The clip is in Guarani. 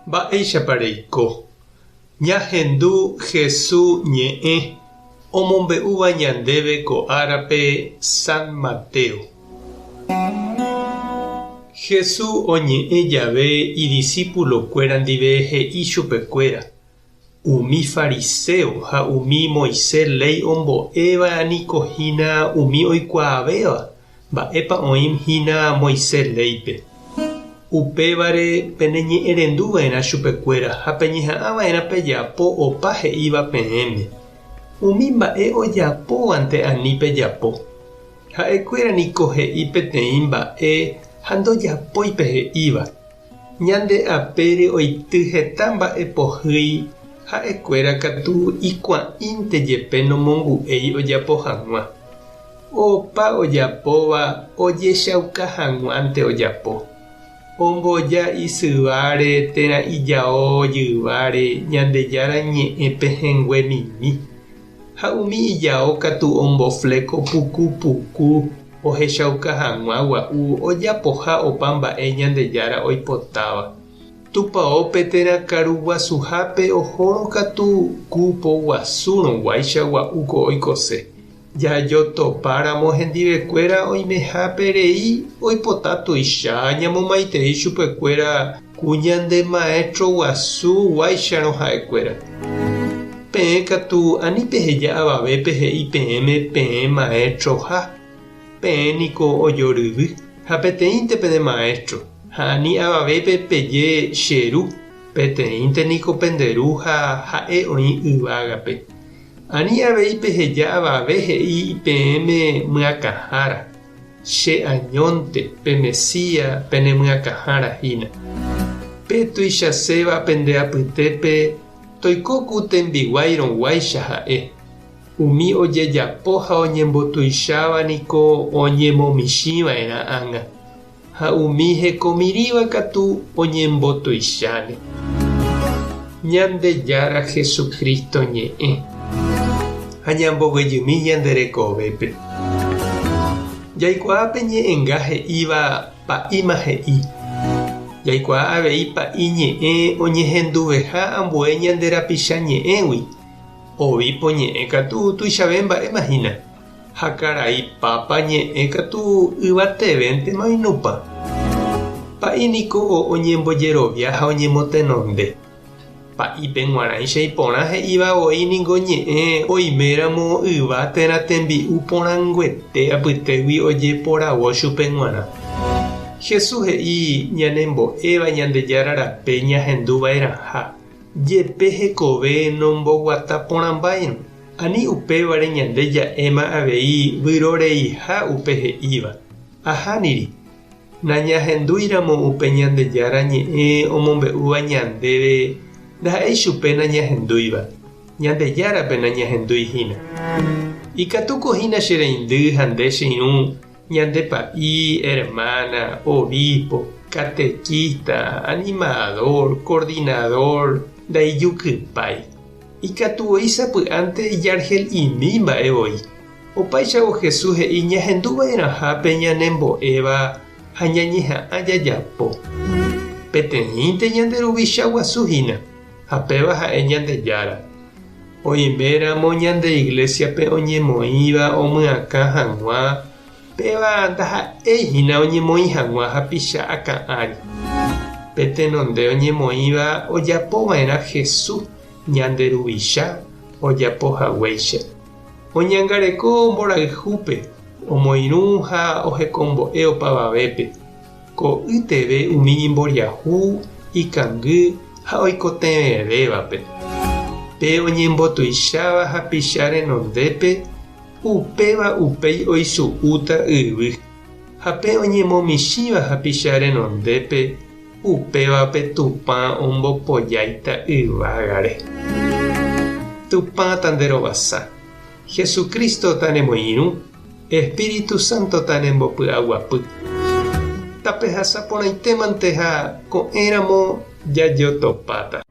Mba'éichapa reiko? Ñahendu Hesu ñe'ẽ omombe'úva ñandéve ko árape San Mateo. Hesu oñe'ẽ jave idisípulokuéra ndive he'i chupekuéra, Umi fariséo ha umi Moisés léi ombo'éva niko hína umi oikuaavéva mba'épa oĩ hína Moisés léipe. Upévare peneñe'ẽrendu va'erã chupekuéra ha peñeha'ã va'erã pejapo opa he'íva peẽme. Umi mba'e ojapóvante ani pejapo. Ha'ekuéra niko he'i peteĩ mba'e ha ndojapói pe he'íva. Ñande apére oity heta mba'e pohýi, ha'ekuéra katu ikuã'ínte jepe nomongu'éi ojapo hag̃ua. Opa ojapóva ojechauka hag̃uánte ojapo. Omboja isyváre térã ijao jyváre Ñandejára ñe'ẽ pehẽngue mimi. Ha umi ijao katu ombofléko puku puku ohechauka hag̃ua gua'u ojapoha opa mba'e Ñandejára oipotáva. Tupaópe térã karu guasuhápe ohórõ katu ku poguasúrõ guáicha gua'u ko oikose. Jajotopáramo hendivekuéra oimehápe rei oipota tuicha ñamomaitei chupekuéra ku ñande maéstro guasu guáicharõ ha'ekuéra. Peẽ katu ani peheja avavépe he'i peẽme peẽ maestroha, peẽ niko ojoryvy ha peteĩnte pene maestro, ha ani avavépe peje che ru, peteĩnte niko pende ru ha ha'e oĩ yvágape. Ani avei peheja avave he'i peẽme myakãhára, che añónte, pe Mesías pene myakãhára hína. Pe tuichaséva pende apytépe toiko ku tembiguáirõ guáicha ha'e. Umi ojejapo ha oñembotuicháva niko oñemomichĩ va'erã ág̃a, ha umi hekomirĩva katu oñembotuicháne. Ñandejára Jesucristo ñe'ẽ ha ñamboguejymi ñande rekovépe. Jaikuaa pe ñe'ẽnga he'íva pa'íma he'i. Jaikuaa avei pa'i ñe'ẽ oñehenduveha ambue ñande rapicha ñe'ẽgui, obispo ñe'ẽ katu tuichave mba'éma hína, ha karai Pápa ñe'ẽ katu yvatevéntema oinupã. Pa'i niko oñembojerovia ha oñemotenonde. Pa'ípe g̃uarãicha iporã he'íva voi ningo ñe'ẽ oiméramo yva térã tembi'u porãnguete apytégui ojeporavo chupe g̃uarã. Jesús he'i ñanembo'éva Ñandejára rape ñahendu va'erãha, jepe hekove nomboguata porãmbáirõ. Ani upévare ñande ja'éma avei vyroreiha upe he'íva. Ahániri. Nañahendúiramo upe Ñandejára Ñe'ẽ omombe'úva ñandéve ndaha'éi chupe nañahendúiva, Ñandejárape nañahendúi hína. Ikatúko hína che reindy ha nde che irũ, ñande pa'i, hermana, obispo, catequista, animador, coordinador, ndaijukypái. Ikatu voi sapy'ánte ijargel'imi mba'e voi. Opáichavo Jesús he'i ñahendu va'erãha pe ñanembo'éva ha ñañeha'ã jajapo. Peteĩnte ñande Ruvicha guasu hína, ha péva ha'e Ñandejára. Oiméramo ñande iglésiape oñemoĩva omyakã hag̃ua, péva ndaha'éi hína oñemoĩ hag̃ua hapicha akã ári. Pe tenonde oñemoĩva ojapo va'erã Jesús, ñande Ruvicha, ojapo haguéicha. Oñangareko mborayhúpe, omoirũ ha ohekombo'e opavavépe, ko'ýteve umi imboriahu, ikangy ha oikotevẽvévape. Pe oñembotuicháva hapicha renondépe, upéva upéi oisu'úta yvy, ha pe oñemomichĩva hapicha renondépe, Upévape Tupã ombopojáita yvágare. Tupã tanderovasa, Jesucristo tanemoirũ, Espíritu Santo tanembopy'aguapy. Tapehasa porãitémante ha ko'ẽramo jajotopáta.